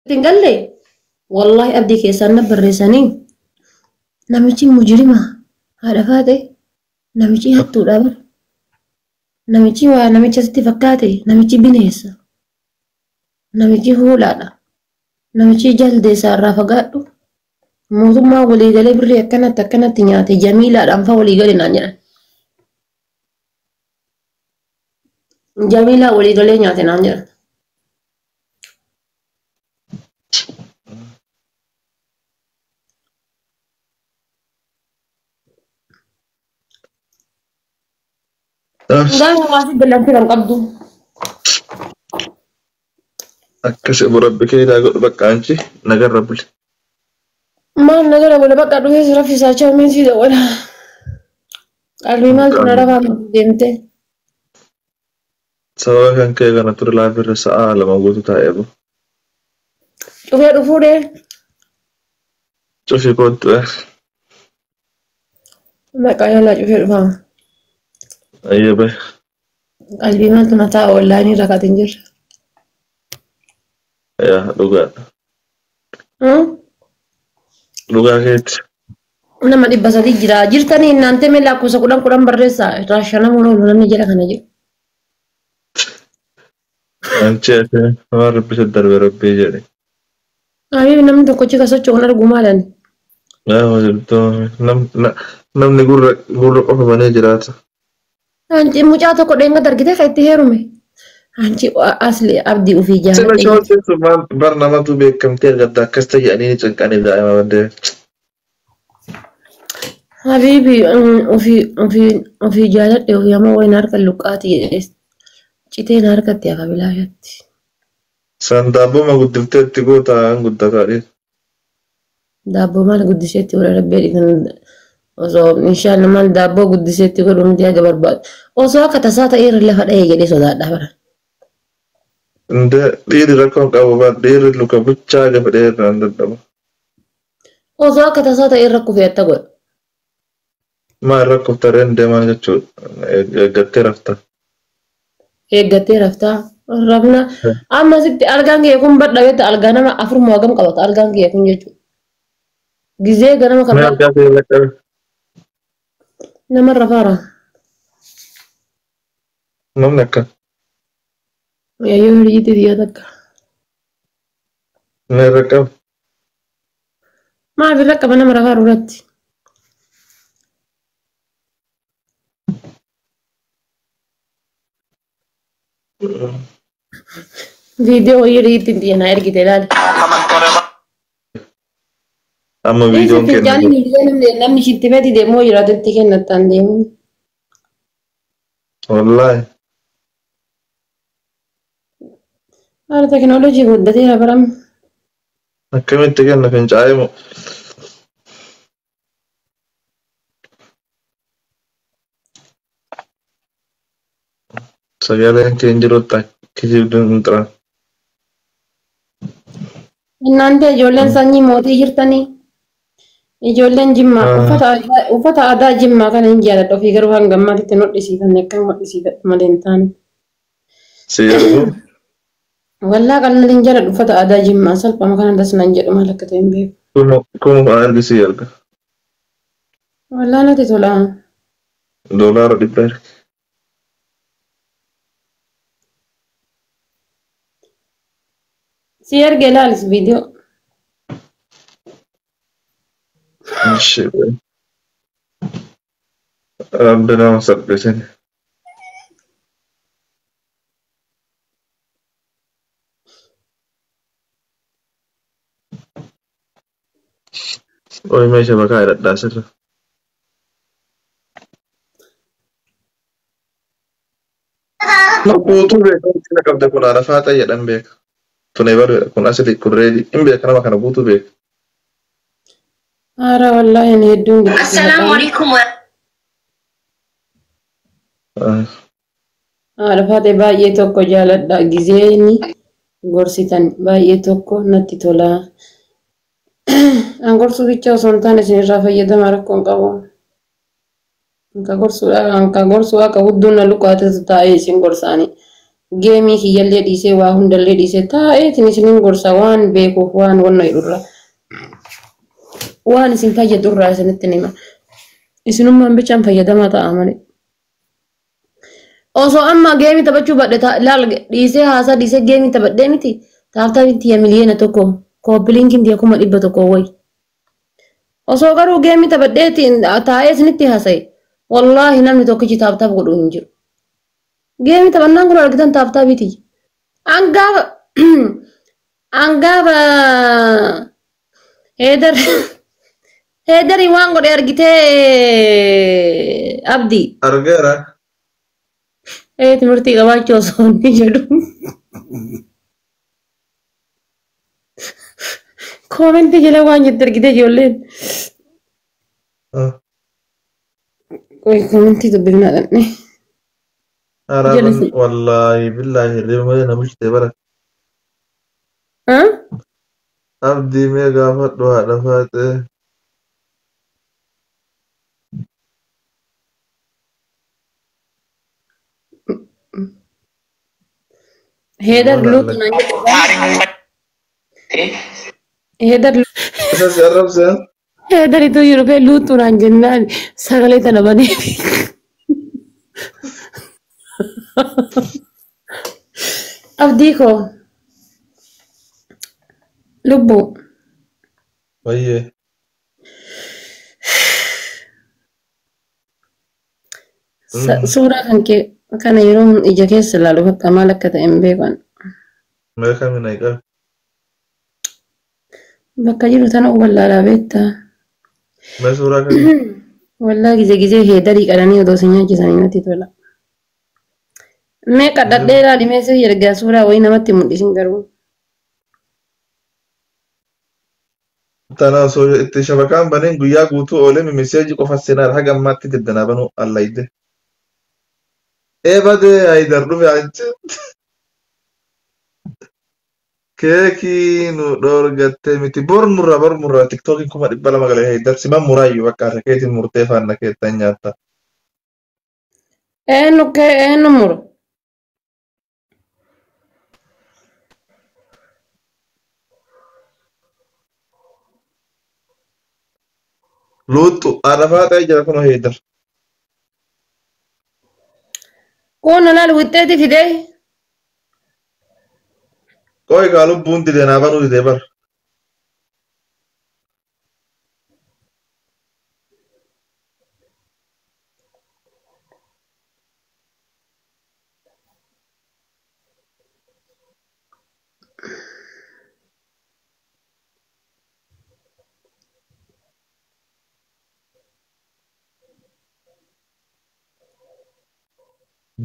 Hin galle wallahi abdii keessaan na barreessanii namichi mujrima haadha faate namichi hattuudha bar namichi waa namicha sitti fakkaate namichi bineessa namichi hoolaadha namichi jaldeessaa irraa fagaadhu mootummaa waliigalee birrii akkanatti akkanatti nyaate jamiilaadhaan fa waliigale naan jedhan. Jamiilaa waliigalee nyaate naan jedhan. Gaafa waasi dallantii kan qabdu. Akkas rabbi kee godhu bakka anchi nagarra buli. Maal nagara bula bakka dhufee si raffisaa chaameen si dawwala. Qalbii maaltu na rafaa deemte. Sababa kan kee kana ture laafirra sa'a 2 guutuu taa'ee bu. Cufee dhufuu dee. Cufii kootu. Maqaa yaalaa cufee dhufaa. Ayyee bahe. Qalbii maaltu na taa'a wallaanii rakkaate hin jirre. Yaa dhugaadha. Dhugaa keetti. Nama 300 jira. Jirtanii naantee mee lakkoofsa 10 10 barreessaa. Irraa shanamuun oolu namni jala kana jiru. Anchi ati waan rabbi si darbe rabbii jedhe. Habibi namni tokkochi ka socho'uun argu maalan. Namni gurra qofa banee jiraata. Anchi mucaa tokko dheenga argitee kan itti heerume. Anchi asli abdii ofii Sila jaalladhe. shoolteen sun maal bar namatu beekamtee argatta akkas ta'e jedhanii ni cinqanii daa'ima bandee. Habibi ofii jaalladhe ofii ammoo wayin harka luqqaati jedhee citeen harkatti hafa bilaashatti. San daabboo ma guddiftee itti goota guddataa dhiisa. Daabboo maal guddiseetti godha rabbee dhiisan osoo inshallah maal daabboo guddiseetti godhu miti haga barbaadu. Osoo akka tasaa ta'ee irra lafa dhahee jedhee sodaadha bara. Indee dhiirri rakkoon qabu bar dhiirri luka bichaa gafa dheeraan dadhabu. Osoo akka tasaa ta'ee irra kufee atta godha. Maal rakkoof tarreen deemaa jechuudha. Eeggattee rafta. Eeggattee raftaa. Rafna amma sitti algaan kiyya kun badhabeetta algaa nama 4 moo hagam qabata algaan kiyya kun jechuudha. Gizee ganama kan Mee algaa kee laqqabe. Nama rafaara. Namni akka. Yayyoo hiriyyiti biyya takka. Mee raqqabe. Maaf irra qaba nama rafaaru irratti. Viidiyoo hiriyyiti xiyya ergite ilaali. Amma viidiyoon kennu. Namni shitti beeti deemoo jiraatetti kennattaan deemu. Wallaahi. Haala teekinooloojii guddateera barame. Akkamitti kenna fincaa'ee moo? Sagaleen kee hin jirutti kijibduun hin xiran. Innaan ta'e ijoolleen sanyii mootii jirtanii. Ijoolleen Jimmaa uffata aadaa Jimmaa kana hin jaalladhu ofii garuu hanga ammaatti hin hodhisiifanne akkam hodhisiifadhu malee hin taane. Si ergu? Wallaa qal'aan hin jaalladhu uffata aadaa Jimmaa salphama kana das nan jedhu maal akka ta'e hin beeku. Kuma ergi si erga. Wallaa natti tola. $100 ergi. Si erge ilaalis viidiyoo. Ishi. Rabbi nama salphisin. Oi meeshaa bakaa hidhadhaa sirra. Guutuu beeka ulfina qabda kun haadha faaxa jedhan beeka. Tun ebaluudha kun asili kun reedii hin beeka nama kana guutuu beeka. Haara wallaahi ani hedduun Assalaamu alaikum. Haadha faate baay'ee tokko jaaladha. Gizeeni gorsitan baay'ee tokko natti tola. An gorsuu bicha osoo hin taane isinirraa fayyadama rakkoon qabu. Anka gorsuudha anka gorsuu akka hudduun na luqqaatetu taa'ee isin gorsaani. Geemii kiyyallee dhiisee waa hundallee dhiisee taa'eetiin isiniin gorsa waan beekuuf waan wanna jedhurra. Waan isin fayyadurraa isinitti hima. Isinummaan bichaan fayyadamaa ta'a malee. Osoo amma geemii taphachuu badhe laal dhiisee haasaa dhiisee geemii taphadhee miti taaftaa tiyya 1,000,000 kooppilinkiin tiyya 100,000 wayi. Osoo garuu geemii taphadheetiin taa'ee isinitti haasa'e wallaahi namni tokkichi taaftaaf godhu hin jiru. Geemii taphannaan kun argitan taaftaa biti. Angaafa heedarii waan godhe argitee abdii. Argeera. Ee timirtii qabaachuu osoo inni jedhu. Koomentii jala waan jette argitee ijoolleen. Koomentii dubbifnaa dhabne. Araaban wallaahi billaahi hirriba malee namichi ta'e bara. Abdii mee gaafadhu haadha faatee. Heedar luutu naan jedhu. Heedar Isa si arrabsee? Heedaritu jiru bee luutu naan jennaan sagalee tana banee. Abdii koo lubbuu. Wayyee. Suuraa kan kee kana yeroo ija keessa ilaalu bakka maal akka ta'e hin beekan. Mee kamiin ayi qabe? Bakka jiru tana wallaalaa beektaa. Mee suuraa kamiin? Wallaa gizee gizee heedarii qalanii odoo si nyaachisanii natti tola. Mee qadhadhee ilaali mee si ergaa suuraa wayii namatti mul'isin garuu. Tana osoo itti shabakaan baneen guyyaa guutuu oolee miseeji qofa seenaa haga ammaatti deddanaa banuu allayde. Ee badee Haayidar dhufe achi. Keekii nu dhoorgattee miti bor murraa tiktookiin 200,000 galee Haayidar siman muraayyuu bakka harka keetiin murtee faana keettan nyaatta. Eenyu kee eenyu mura? Luuxxu haadha faaxee jira kun Haayidar. Kun laal wixxeeti fidee. Qoy kaa lubbuun didee naa banuu didee bar.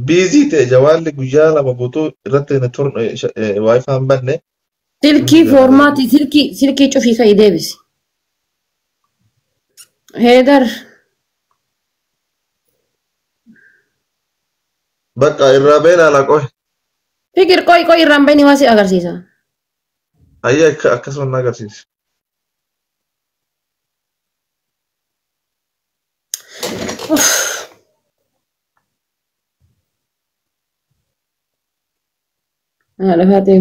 Biizii ta'e jawaalli guyyaa lama guutuu irratti waayifaa hin banne. Silkii foormaatii silkii cufii ka'ii deebisi. Heedar. Bakka irraa ba'ee ilaalaa qoy. Fikir qoy qoy irraan ba'ee waa si agarsiisa. Ayyee akkasuma na agarsiisa. Haadha faatee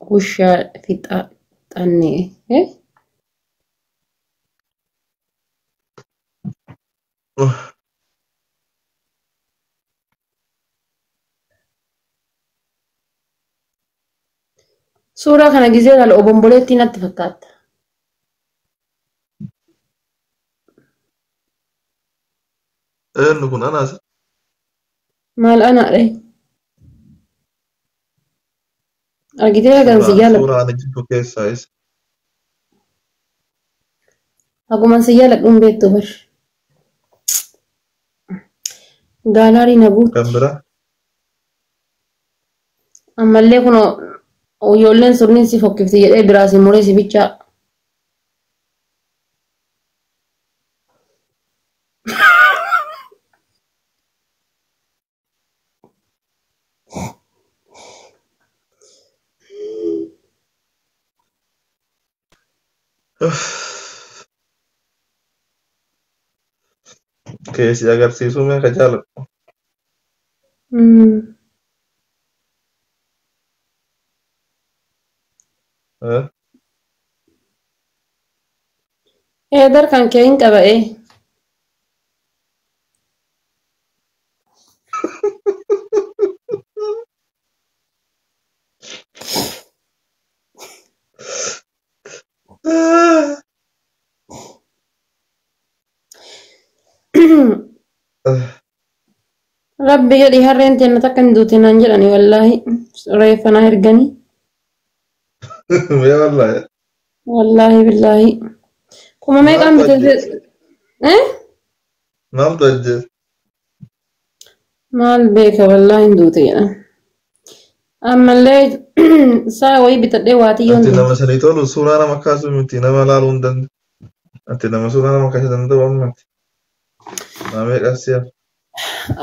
hushaa fixaa xannee. Suuraa kana gizee ilaalu obomboleettii natti fakkaata. Eenyu kun anaas? Maal anaadha? Argitee hagan si jaalladhu. Suuraa ani jibbu keessaa isa. Haguman si jaalladhu hin beektu bar. Gaalaarii na guutti. Kan biraa? Ammallee kun ijoolleen sunniin si fokkifti jedhee biraa si muree si bichaa. Keessi agarsiisuu mee ka jaalladhu. Eh? Eedar kan kee hin qaba ee. Rabbi jedhi harreen teenna takka hin duutin naan jedhani wallaahi reeffa naa erganii. Mee wallaahi. Wallaahi billaahi. Kuma meeqaan Maaltu bitee? ajjeese? Eh? Maaltu ajjeese? Maal beeka wallaahi hin duute jedhan. Ammallee saa wayii bitadhee waatiyyoon Ati duute. nama sanii tolu suuraa nama kaasuu miti nama laaluu hin danda'u. Ati nama suuraa nama kaasuu danda'u ammati. Nama meeqas si'a.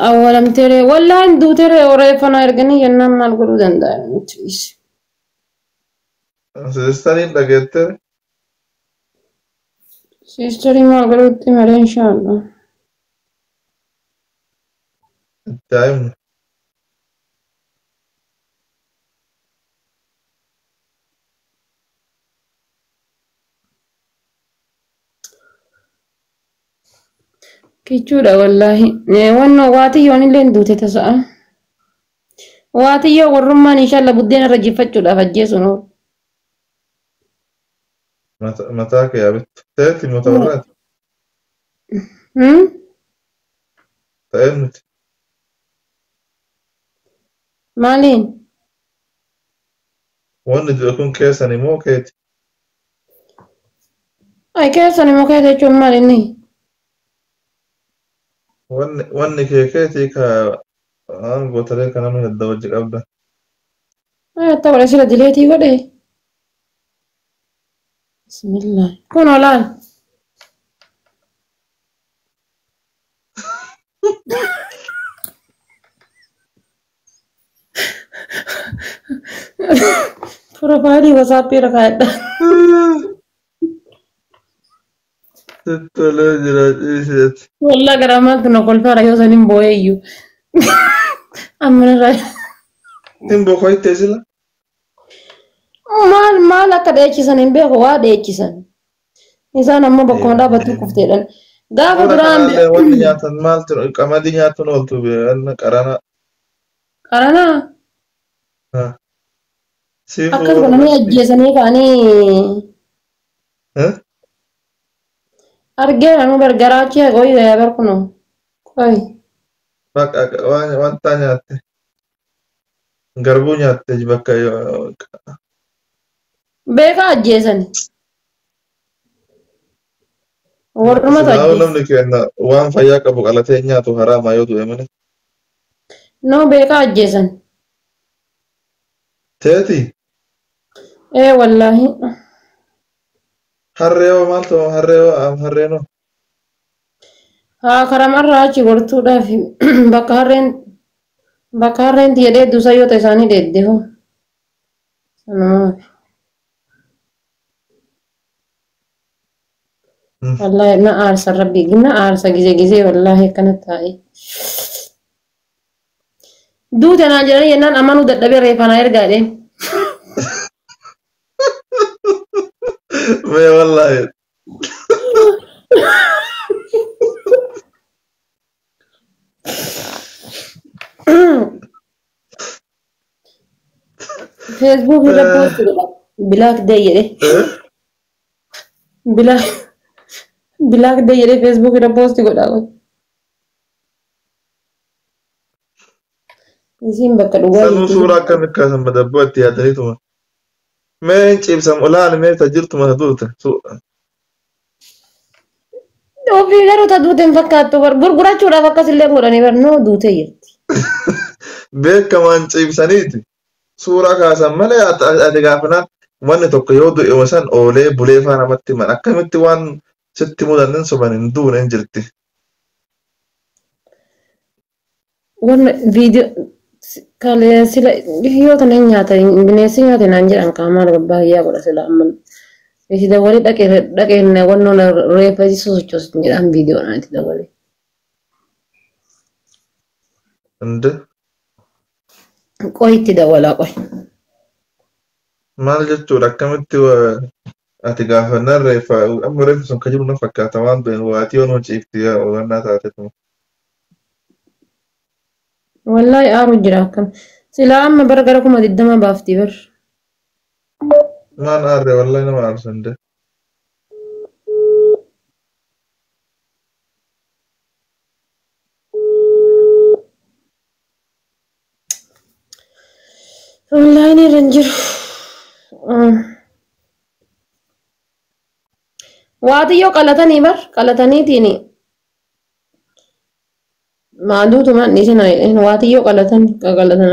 Awwalamteeree wallaahi hin duuteree reeffa naa erganii jennaan maal godhuu danda'a namichi. Sistariin dhageettee Siistarii maal godhuutti malee inshaallah. daa'imni. Kichuudha wallaahi. Wannoo waatiyyoon illee hin duute tasa'a. Waatiyyoo warrummaan inshaallah buddeena irra jiffachuudhaaf ajjeesuun oolu. Mataa kee yaabittu. Ta'eeti mata warraati. Hmm? Ta'ee miti. Maaliin? Wanni du'e kun keessan immoo keeti. Ay keessan immoo keessa jechuun maal inni? Wanni kee keetii ka waan gootalee kan nama hedduu wajji qabda. Ay atta godhe sila dileetii godhe. Bismillah. Kun olaal. Profaayilii wasaappii irra kaa'edha. Tolee jira ciiseeti. Wallaa garaa maaltu na kolfaara yoo sanin boo'ee iyyuu. Amma irraa. Hin boqoytee sila? Maal maal akka dheechisan hin beeku waa dheechisan. Isaan ammoo bakkuma dhaabbattu kufteedhan. Gaafa Suura duraan kanallee wanni nyaatan maaltu qamadii nyaatuun ooltu qarana. Qaranaa Siifuu akkas godhanii ajjeesanii ka'anii argeera nu gargaraachi qoyi yaa barkuno qoyi. Bakka wanta nyaatte. Garbuu nyaatte bakka Beekaa ajjeesani. Warrumatu Silaa'uu ajjeese. Namni kenna waan fayyaa qabu qalatee nyaatu haraamaa yoo du'e malee. No beekaa ajjeesan. Teeti Ee wallaahi. Harree hoo maaltu harree hoo harreen hoo? Haa karamarraa achi gortuudhaaf bakka harreen tiyya dheeddu sayyoota isaanii dheedde hoo. Sanumaaf. Wallaahi na aarsa rabbi na aarsa gizee gizee wallaahi akkana taa'e. Duute naan jedhanii jennaan amanuu dadhabee reeffa naa ergaadhe. Mee wallaahi. Feesbuuk irra post godha. Black day jedhe. Black day jedhee feesbuuk irra post godha. Isiin bakka dhugaa Sanuu jirtu. Suuraa akkamitti kaasan madabboo itti yaadaniituma. Mee hin ciibsam olaani mee ta jirtuma ta duute. Ofii garuu ta duute hin fakkaattu bar gurgurachuudhaaf akkasillee godhanii bar noo duutee jirti. Beekamaan ciibsaniiti. Suuraa kaasan malee ati gaafanaan wanni tokko yoo du'e san oolee bulee faa namatti himan akkamitti waan sitti mudannin soban hin duune hin jirti. Wanna viidiyoo kalee sila yoo tana hin nyaata bineensi nyaate naan jedhan qaamaan baay'ee godha sila amma. Itti dabalee dhaqee dhaqeen wannoon reeffa sosochoosu jedhan viidiyoodhaan itti dabalee. Inde Qoy itti dabalaa qoy. Maal jechuudha akkamitti ati gaafannaan reeffa amma reeffi sun ka jiru na fakkaata waan du'een waatii yoo nu ciifti hubannaa taatetu. Wallaahi aaru jira akkam. Silaa amma bara gara 20,000 baafti bar. Maan aarre wallahi nama aarsan de. Wallaahi ni irra hin jiru. Waatiyyoo qalatanii bar qalataniitiin maaduutumaan dhiisin waatiyyoo qalatan qaqalatan.